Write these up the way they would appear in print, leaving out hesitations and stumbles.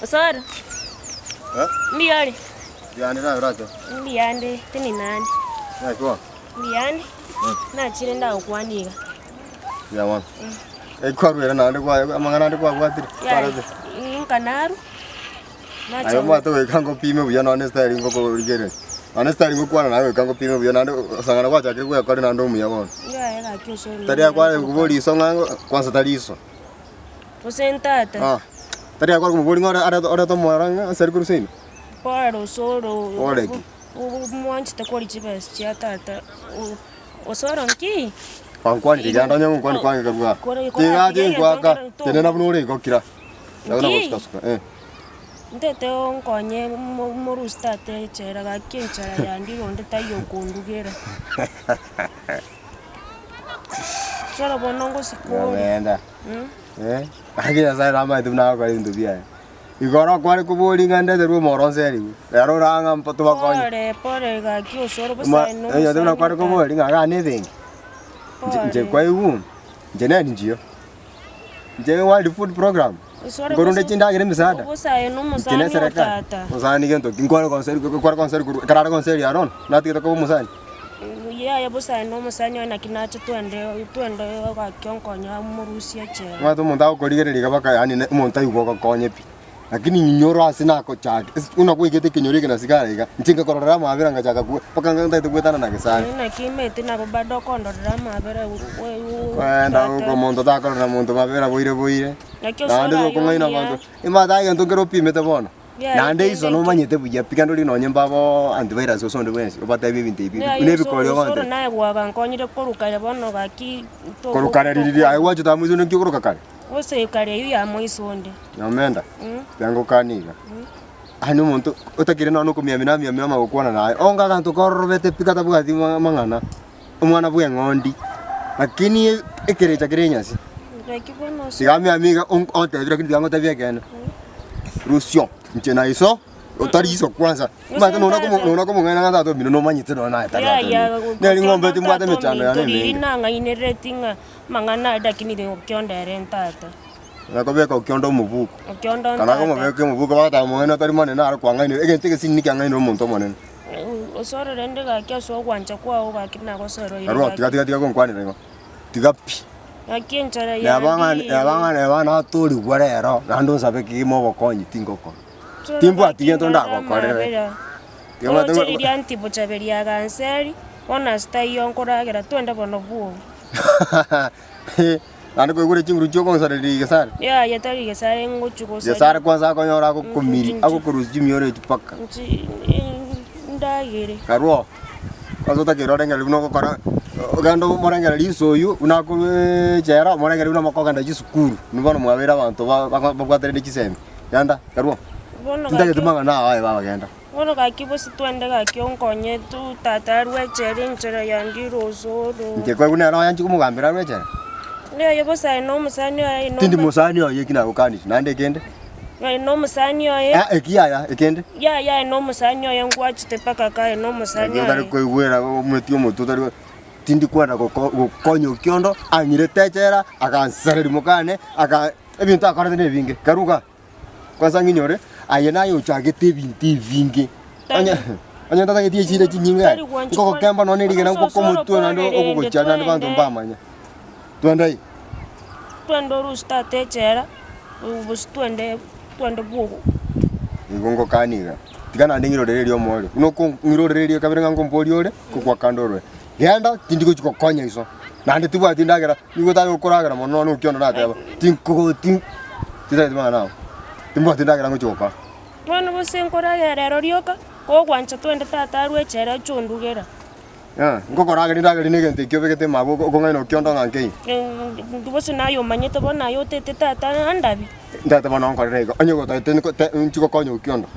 Osoro, Eh? mbuya ore? Mbuya naye orache? Mbuya nde, tenena ande. Naki bono? Mbuya ande, nachire ndagokwania iga. Mbuya mono. Ekwarwera naende kwa amang'ana ande kwabwatire? Yaya, Kwarete? nka narwa, nacha Aye omwate goika ngopime buya nonye estyle ngokorigereria. Nonye estyle ngokwana naye goika ngopime buya naende osang'ana gwachakire gwekora naende omuya bono. Yaya gaki osoro Tari akware koboria iso ng'a kwanza tari iso. Gose ntata. Ah, tari akware komoboria ng'a ore- arete orete omorero ng'a ase ari korwa seino? Pore osoro Pore ki? mwanchete koria chibesa chia tata, osoro nki? Kwankwanire genda onye gokwana kwange karua aa. Tiga tingoaka, tenena buna ore igo kira. Nabo Nki? nagosuka suka eh. Ntete onkonye mo- morusie tata echela gaki enchara yandire onde taiyo okondugera. Osoro bono ngosika ore. Nyabenda. Eh, gaki Nyasaye namaete buna agokora ebinto biaye. Igoro kware koboria ng'a ndeterwe omoro onserigwe, rero ore ng'a mpo tobakonye. Pore pore gaki osoro Ma bosa ino onye buna kware omosani koboria ng'a iga nebenki, inche inche Pore. kwaigwa, inche ne NGO, inche World Food Program, Osoro nkorunda bosa chindagera emisada, bosa aye inche ne nomosani o eserekari, tata. mosani gento ki nkware gonseri kware gonseri korwa ekero are gonseri aro bono, natigete koba omosani. Yaya bosa aye nomosani oye naki nache twende twende gaki onkonye amorusie echela. Omanyete omonto agokorigereria iga mpaka yaani ne omonto aigwe ogokonye pi, lakini inyora ase nagochaka ase buna kwaigete ekenyoro eke na sigara iga, inche nkakororera amabera ngachaka kwe mpaka ntagete goetana na gesare. Naki omanyete nabo bado okondorera amabera Koenda oko omonto takorora monto mabera boire boire, naende tokong'aina abanto, omanyete egento nkere opimete bono. Naende iso nomanyete buya pi, kende oria nonye mbabo antivirus gose onde bwensi, obatebie ebinto ebi buna ebikori ogontebia. Naye gwagankonyire korwa kare bono gaki to- Korwa kare riria aye gwachete amo iso naki okoroka kare? Gose kare eyio ya moiso onde. Nyomenda, tiga ngokanie iga, yaani omonto otakire nonya okomiamia namiamia ama gokwana naye, onga aganto kororobete pi katabwati mang'ana, omwana bw'eng'ondi, lakini ekerecha kere enyasi. Gaki bono ase. Tiga amiamie iga on- ontebie lakini tiga ngotebie ekeene. Rusio, inche na iso, otari iso kwanza. Omanyete nonye komo nonye komong'aina ng'a tata omino nomanyete nonye naye tari tata omino. Neri ng'ombe timbwate emechando yane emenge. Nang'ainereti ng'a amang'ana aya lakini okionda ere ntata. Nakobeka okionda omobuko. Okionda Kana ntata. komobeka omobuko bagoteba omong'aini otari monene naro kwang'ainire, egento egesinini kiang'ainire omonto omonene. Osore rende gaki ase ogwancha kwao gaki nagoseroire Arwa, gaki. tiga tiga tiga gonkwanera igo. Tiga pi. Gaki enchara Neba ng'a yandire. neba ng'a neba natorigwa rero, naende onsabe kegima obokonyi tingokora. Osore Timbwati gaki gento ng'are ndagokorere. amabera. Tiga omanyete Oroche ng'a- riria antibochaberia aganseri, bono ase taiyo nkoragera twende bono bwogo. Naende koigure chinguru chi'ogonsareria egesare. Yaya tari gesare ngochia gosaria. Gesare kwanza akonyora agokomiri, agokorusia chimioro echi mpaka. Nchi ndagere. Karwo, kwanza otakeire orengereria buna ogokora, ogende omorengererie iso oywo, buna akorwa echela, omorengererie buna mokogenda chisukuru, inwe bono mwabeire abanto ba- ba- babwaterete chisemi. Genda, karwo. Bono Tintageti gaki mang'ana ao aye baba genda. bono gaki bose twende gaki onkonye tu tata arwe echela enchera yandire osoro. Inche kwaigwa nere oyanchi komogambera arwe echela? Oyo bosa aye na omosani oye Tindi mosani oye eki nagokanire, naende ekende? Aye na omosani oye. Ah, eki yaya, ekende? Yaya aye na omosani oye ngwachete mpaka kaye na omosani Eki otari oye. koigwera omweti omotwe otari tindi kwenda goko gokonya okiondo, ang'irete echela, agansereria mokane, aka ebinto akorete na ebinge. Karuga. Kwanza ng'inyore, aye naye ochagete ebinto ebinge. Onye onye ntatageti echira chinyinge aye, Tari gwancha nkogokemba nonye ne rigena Ose ngwoka omotwe naende osoro ogogochia naende banto twende. mbamanya. Twende aye. Twende orusie tata echela, gose twende twende bwogo. Igo ngokania iga, tiga naende ng'irorere erio omoerio. Buna oko ng'irorere erio kabere ng'a nkomborie ore, ngokwakande oroe. Genda, tindi gochia gokonya iso, naende tibwati ndagera, nigo otari gokoragera mono nonya okio onde nateba, tinkogo tin tintageti mang'ana ao, timbwati ndagera ngochia gokora. Bono gose nkoragera rero rioka, kogwancha twende tata arwe echela oche ondugera. Ngokorageria ndagera na egento ekio obegete mabwo okong'aina okio onde ng'a nkeiyo. Gose naye omanyete bono aye otete tata andabi. Ntagete bono nkorere igo, onye gotagete nkote nchi gokonya okio onde,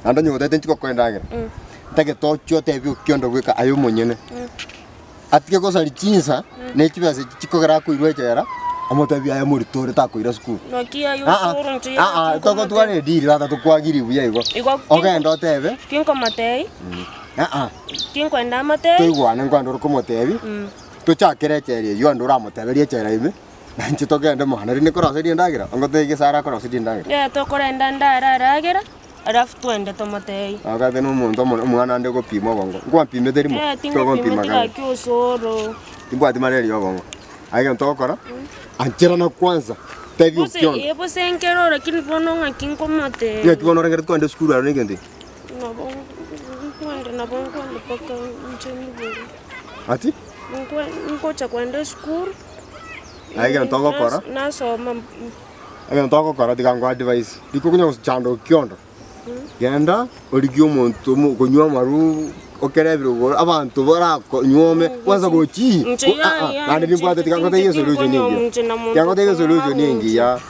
naende onye gotagete nchi gokoa endagera, ntagete ochie otebie okio onde bweka aye omonyene, atige gosaria chinsa na echibesa echi chikogera akoirwa echela, omotebie aye morito ore takoira sukuru. Naki aye Aa, osoro inche aa, togotwara ediri tata tokwagiri buya igo, Igo ki- ogende otebe. Tinkomotebia. Aa, Tinkwenda amotebie. toigwane nkwende ore komotebia, tochakere echela eywo ande oramoteberie echela ime. Na inche togende mwane rinde koroseria endagera, ongotebi gesare akoroseria endagera. Yaya tokorenda ndare aragera, alafu twende tomotebie. Agate na omonto omo omwana ande ogopima obongo, nkwampimete rimo, Yaya togompima tingopimeti kare. gaki osoro. Timbwati mareri ya obongo. Aye egento ogokora, ancherana kwanza, tebia Bose okionde. eh bose nkere lakini bono ng'aki nkomotebia. Ng'aki bono orengereti kogenda esukuru aro na egento eke? Nabo nkwenda nabo nkwenda mpaka inche nyigure. Ati? Nkwe nkocha kwenda esukuru. Aye egento ogokora. Nasoma. Egento ogokora tiga nko advise, riko konya gochanda okiondo, genda origie omonto omo okonywa amarwa okere ebirogoro abanto barakonyuome kwanza gochii Inche ah ah yaya, naende nimbwate tiga ngotebie esolution tinkonywa engiya, inche na monto tiga ngotebie okonywa esolution amarwa engiya,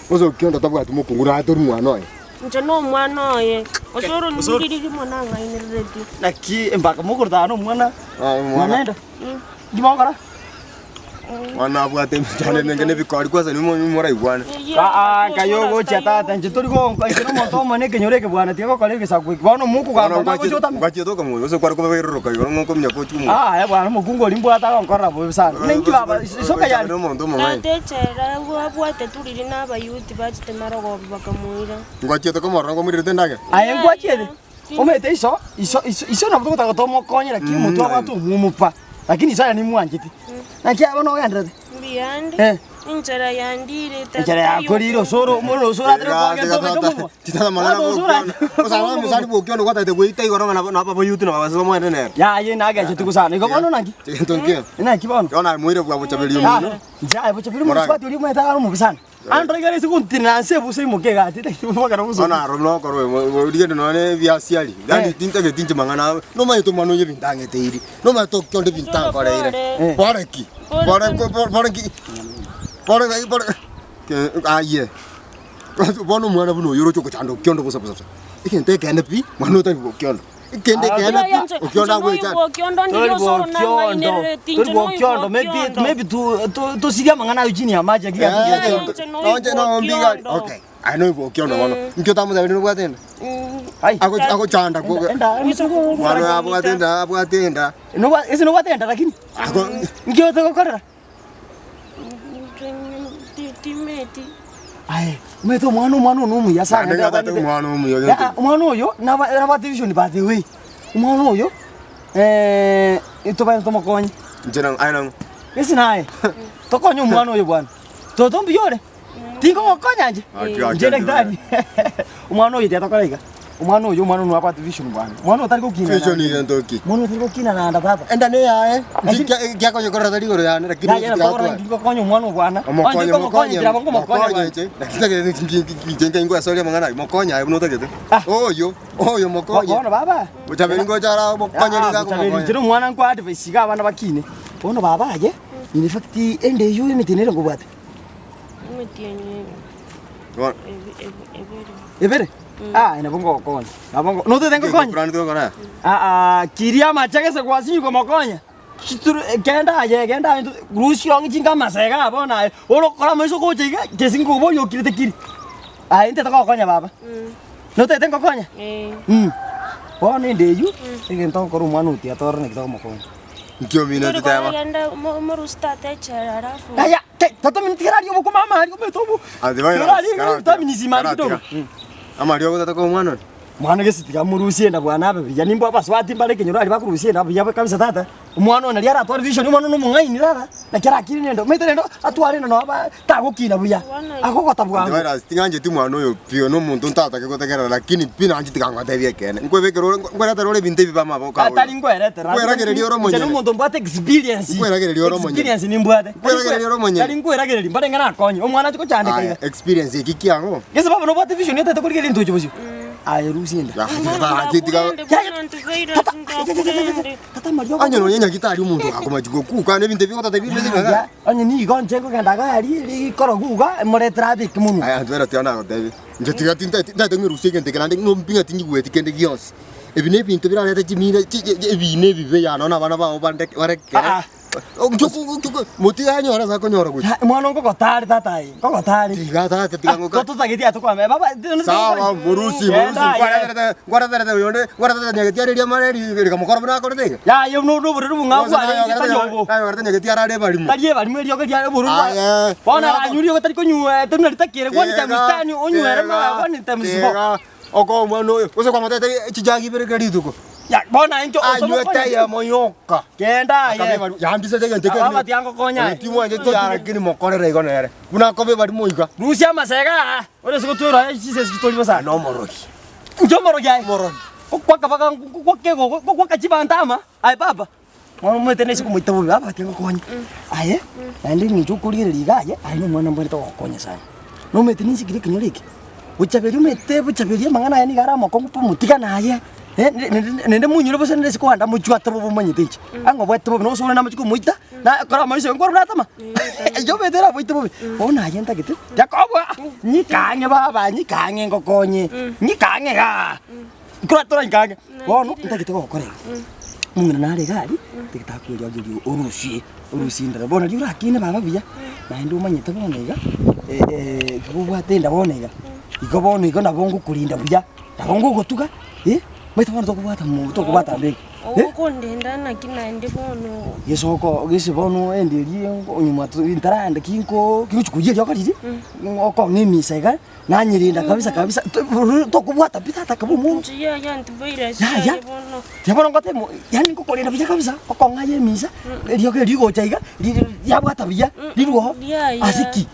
gose okiondo tabwati mokungu naye tori mwana oye. Inche nomwana oye, osoro Osoro. ndiriri mono ang'ainereretie. Naki embaka mokorotana na omwana Ah, omwana. Nyamenda. Inki mogokora? Mwana abwate emechando emenge na ebikori kwanza nimwe moraigwane. Aa, nkai ogochia tata, inche tori gonka, inche nomonto omonene ekenyoro eke bwana, tiga gokora egesaku eke. Bono mokogamba nagochia otame. Ngwachiete okomoyo gose kware kobaberoroka igoro ng'a okominya gochia omoyo. Aa, eh bwana omokungu oria mbwate agonkorera bobe sana. Buna inki baba, isoka yane. Omonto omong'aini. Tata echela abwate turiri na abayuti bachete marogoba bakamoira. Ngwachiete komorora nkomoirerete endagera. Aye nkwachiete, omanyete iso, iso, iso, iso nabo togotaka tomokonye lakini omotwe abwate omwomo pa, lakini iso aye nimwanchete. Naki aye bono ogenderete? Mbuyande, Eh. enchera yandire tata Enchera yakorire osoro, omoro osoro atari gokoa gento obeke omonwa. Titata mang'ana Bono osoro bokiondo. Osaba omosani bokiondo gwatagete goita igoro ng'a nabo nabo abayuti nabo abasibwa moende nere. Yaye nagecheti gosana, igo bono naki? Egento nkio. Naki bono? Bono aye moire bwa bochaberi Ah, omino. inche aye bochaberi Morage. omosubati oria omanyete are omobe sana. Ando igare ase gontinera nse ebusa imoke egati tari bono Bono aro nokorwa rigende nonya na ebiasiari, yaani tintageti inche mang'ana abo, nomanyete omwana oyo ebinto ang'eteiri, nomanyete okionde ebinto ankoreire, bore ki? Bore ko bore ki? Bore ng'ai bore ke aye, bono omwana buna oyo oroche ogochanda okionde bosa bosa bosa, egento ekeene pi, mwana oyo tari bwa okiondo. Ekende ekeene pi, okiondo agoecha. Tori bokiondo, tori bokiondo, maybe maybe tu tu tusirie amang'ana ayo chini ya maji lakini Eh, atusirie. nonche nombiga okay. Aye noibo okiondo bono. Inki otamotebia nobwate enda? Ai. Ago- Agochanda Enda enda Mwana oyo abwate enda, abwate enda. Nobwa ese nobwate enda lakini Ako inki otogokorera? Timeti. Aye, omanyete omwana omwana one omuya sana. Naende ngatete omwana omuya gento. Ah, omwana oyo naba nabwate vision by the way. Omwana oyo eh, tobare tomokonye. Inche nang'o aye nang'o. Gese naye, tokonye omwana oyo bwana. Toto mbuya ore? Tinkogokonya inche? Inche daktari. Omwana oyo tiga tokore iga. Omwana oyo omwana one abwate vision bwana. Omwana oyo tari gokina. Vision egento ki? Omwana oyo tari gokina naende baba. Enda neyaye, ngiakonyekorera tari igoro yane lakini Yaya nakogora inki ngokonya omwana o bwana. Onye Omokonye, tinkomokonya mokonye, inche nabo nkomokonya mokonye bwana. inche. Lakini tagete inche nkai ngwesoria amang'ana ayio, mokonye aye buna otagete. Ah. Oyo, oyo mokonye. Bono baba. Bochaberi ngocha ara mokonye Ah, riga Bochaberi, inche akomokonya. na omwana nkoa advice iga abana bakine. Bono baba aye, in fact ende eyio emetienyi nere nkobwate. Emetienyi Bono, ebere. Ebere? Ah, nabo ngogokonya. Nabo ngo notete ngokonye? Plan togokora aya? Ah, ah, kiria amache gese gwasinywa komokonya. Chituru kenda aye, kenda aye, rusia ong'e chinga amasega aa bono aye, ore okora amaiso gocha iga, gese nkoboria okirete kiri. Aye ntete gokonya baba. Notete ngokonya? Eh. Bono ende eywo, egento ogokora omwana oyo tiga torore naki tokomokonya. Nki omino Tori toteba? kogenda morusi tata echela alafu. Aya, ke, tata mino tiga raria obokima amari omanyete obo. Ati bai Tiga raria vitamins mari kidogo. Amari ogotata kwa omwana oria? Mwana gese tiga morusie enda bwana abe buya nimbwa abasubati mbare ekenyoro aria bakorusia enda buya kabisa tata. Omwana oyo naria aratware vision omwana one omong'aini tata, naki arakine nende omanyete rende atware enda noba tagokina buya, akogota bwango. Antivirus ting'ancheti omwana oyo pi oyo nomonto ntatake gotegerera lakini pi nanche tiga ngotebie ekeene. Nkwebekera ore nkweretera ore ebinto ebi bamaboko ago. Tari nkweretera. Nkweragereria ore Inche omonyene. nomonto mbwate experience. Nkweragereria ore omonyene. Experience nimbwate. Nkweragereria ore omonyene. Tari nkweragereria mbare ng'a nakonye. Omwana ache kochandeka Aya, iga. experience eki kiago. Gese baba nobwate vision otagete korigereria ebinto ebi bosio. Aye rusia enda. Tata mariogo. Onye nonya nyagitari omonto gakomachi gokuka na ebinto ebi ogotata ebi bire Aya, onye nigo inche nkogenda iga aria rikorogu iga, moretere abeke monwe. Aya ntwere tiga nagotebia, inche tiga tintageti ntagete ng'erusie egento eke naende ng'ombi ng'a tinyigweti kende gionsi. Ebi na ebinto birarete chimira chi chi ebina ebibe yaani nonye na abana bago bandeke barekere. Ah ah. Motiga anyore ase akonyora gochia. Ya, Mwana nkogotare tata aye, nkogotare. Tiga tata, tiga ngoka. Totageti atokwame baba. Sawa, morusi, morusi, nkwareterete, nkwareterete oyonde, nkwareterete nyageti areria amare rikamokora buna akorete iga. Yaya no nobororo bung'ao bwaye tari obo. Nayogerete nyageti arare ebarimo. Tari ebarimo eriogo ria obororo bwa. Aye. Bono aranyure igo tari konywa tari ritakere one times ten onywere ma one times four. Okoa omwana oyo, gose kwamotete chichagi ibere kera rituko. Ya bono aye inche Anywete eyemo yoka. Genda aye. Akabe ebarimo. Yambisete egento ekio. Baba tiga ngokonye aye. Timwancheti lakini mokorere igo nere. Buna akoba ebarimo iga. Rusia amasega aa, ore ase gotwerwa aye chisesi chitori bosa. Nomorogi. Inche omorogi aye? Omorogi. Gokwaka baka gokwaka egogo, gokwaka chibanta ama, aye baba. Bono omanyete nase komoita bobe, baba tiga ngokonye. Aye, naende eng'encho okorigereria iga aye, aye na omwana mbwenerete gogokonya sana. Nomanyete ninsikire ekenyoro eke, bochaberia omanyete bochaberia amang'ana aya nigo are amakong'u pi omotigane aye, naende monyore bosa nere ase kogenda mochwate bobe omanyete inche. Ang'e obwate bobe nose ore namache komoita, na ekero amaiso aye nkorora natama, eywo omanyete eraboite bobe. Bono aye ntagete, Jakobo aa, nyika ang'e baba, nyika ang'e ngokonye, nyika ang'e igaa. Nkoratora inka ang'e. Bono ntagete gokora iga, omong'ina nare iga aria, ntagete akweriogi erio orusie, orusie endara. Bono riria orakine baba buya, naende omanyete bono iga, igo obwate enda bono iga, igo bono igo nabo ngokorinda buya, nabo ngogotuga, eh, omanyete bono tokobwata mo tokobwata mbegu, eh. Ogokondenda naki naende bono. Gesoko gese bono enda eria onyuma ntaragenda kinko kingochi koyia eriogo riria, okong'a emisa iga. Nanyerenda kabisa kabisa, tokobwata pi tata kaba omworo. Inche yaya antivirus Yaya. yaye bono. Tiga bono ngote mo yaani ngokorenda buya kabisa, okong'a aye emisa, eriogo eri rigocha iga, riri riabwata buya, rirwo Yaya. ase ki?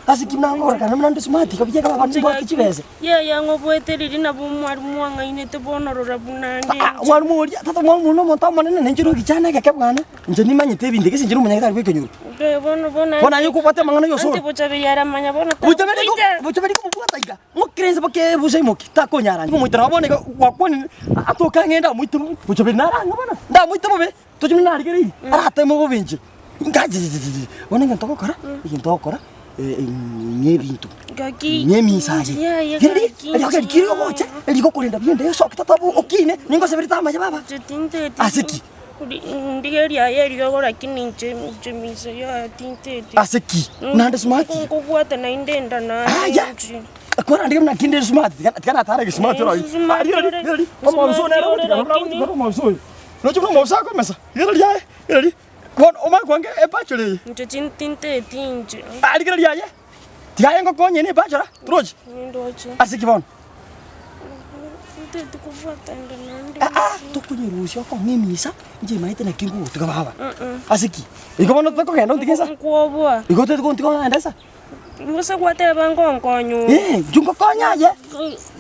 Ase ki buna ngorekana buna nde smart iga buya iga abande mbwate chibesa. Yaya ng'oboete riria nabo omwalimu ang'ainete bono rora buna nde Ah, inche. omwalimu oria, tata omwalimu oria na omonto omonene na inche nogichana egeke bwana. Inche nimanyete ebinto gese inche nomonyagitari bw'ekenyoro. Mbe bono bono Bono aye okobwata amang'ana y'osoro. Anti bochaberi aramanya bono Bochaberi ko tagoita. bochaberi komobwata iga, ng'okire inse boke busa imoki, takonyara. Ngomoitera bono iga gwakwanire atoke ang'e ndamoite bobe, bochaberi nare ang'e bono, ndamoite bobe, tochi buna narigereirie, arateme bobe inche. Ngachiriririri, bono egento ogokora, egento ogokora ng'a ebinto, Gaki ng'a emisa aye. inche yaye Riri, gaki eriogo eri kiri ogocha, erigokorenda buya ende osoke tata okine, ningoseberete amaye baba. Inche tinteti. Ase ki? Ndigerie aye eriogo lakini inche inche misa yaya tinteti. Ase ki? Naende smart? Nkobwata naende enda naende Aya! inche. Kora ndike buna kinde smart, tiga tiga natara egesmart Eh, ora. smart Ari ori, ore, ori. Omobisa smart nere ore ogotiga buna lakini- ogotiga omobisa oyo. Roche buna omobisa akomesa. Rigereria aye, rigereria. Bono omanye kwange ebachelor eye. Inche chin tinteti inche. Ah, rigereria aye. Tiga aye ngokonye ne ebachelor, torochi. Nindoche. Ase ki bono? Nteti kobwata enda naende. Aa, tokonyerusia okong'a emisa, inche maete naki ngogotiga baba. Ase ki? Igo bono tokogenda ontige nsa? Nkwoboa. Igo otagete kontiga ogende nsa? Gose gwateba ngonkonya oo. Eh, inche ngokonya aye.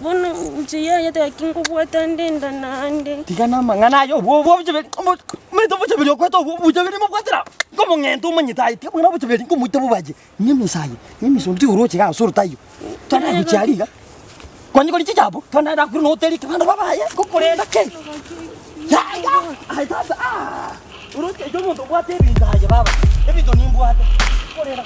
Bono inche yaya gaki nkobwata nde enda naende. Tiga na amang'ana aya obwo obwo obochaberi omo omanyete obochaberi okoete obwo obochaberi mobwatera nkomong'enta omanyete aye tiga amang'ana obochaberi nkomoita bobe aye. Ng'a emisa aye, ng'a emisa onde oroche iga ase orotaiyo, twana gochia aria iga, konya koria chichapo, twana nakure na hoteli ekebanda babaye, ngokorenda ki? Yaya, aye tata aah, oroche inche omonto obwate ebinto aye baba, ebinto nimbwate, nkorenda.